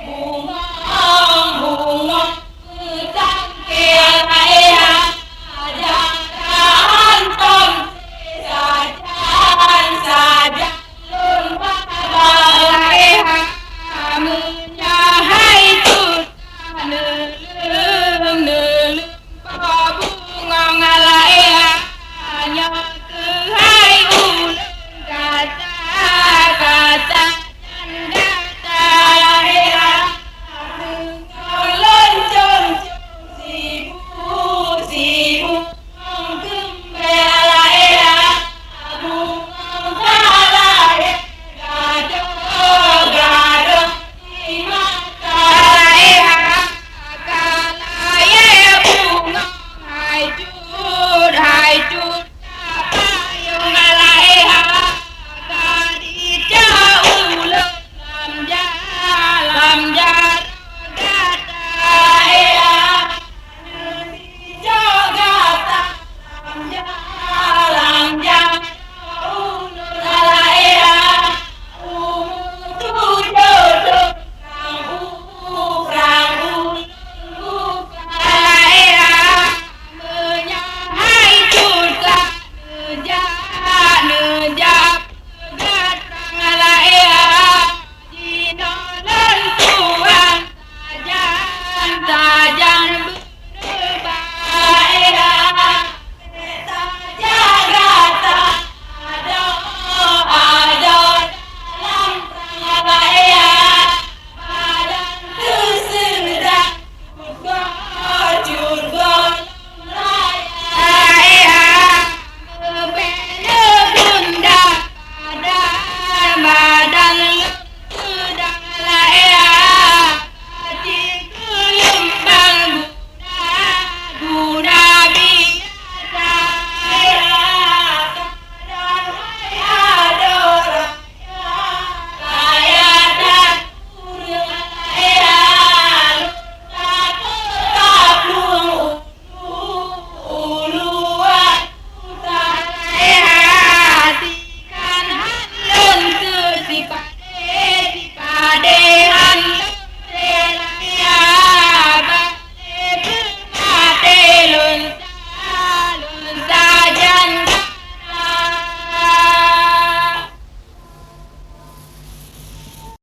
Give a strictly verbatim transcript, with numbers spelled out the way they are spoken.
Bungong-bungong meutangke laéha, jalan tom sajan-sajan lôn babah laéha. Meunyoe hai tut ka neuleueng-neuleueng po bungong laéha, nyoe keuhai ulôn gata, gata jan gata laéha. Meunyoe lôn com-com sibu-sibu, bungong keumbée laéha, bungong ka lahé gadôh-gadôh di mata laéha, ka lahé bungong hai cut, hai cut tapayong laéha, ka jicok ulôn lam ja-, lam jaroe gata laéha. Jijok gata lam ja-, lam jaroe ulôn laéha. Umu tujoh thon prang u-, prang ulôn buka laéha. Meunyoe hai tut ka neujak, neujak peugah trang laéha. Jinoe lôn tuan sajan-sajan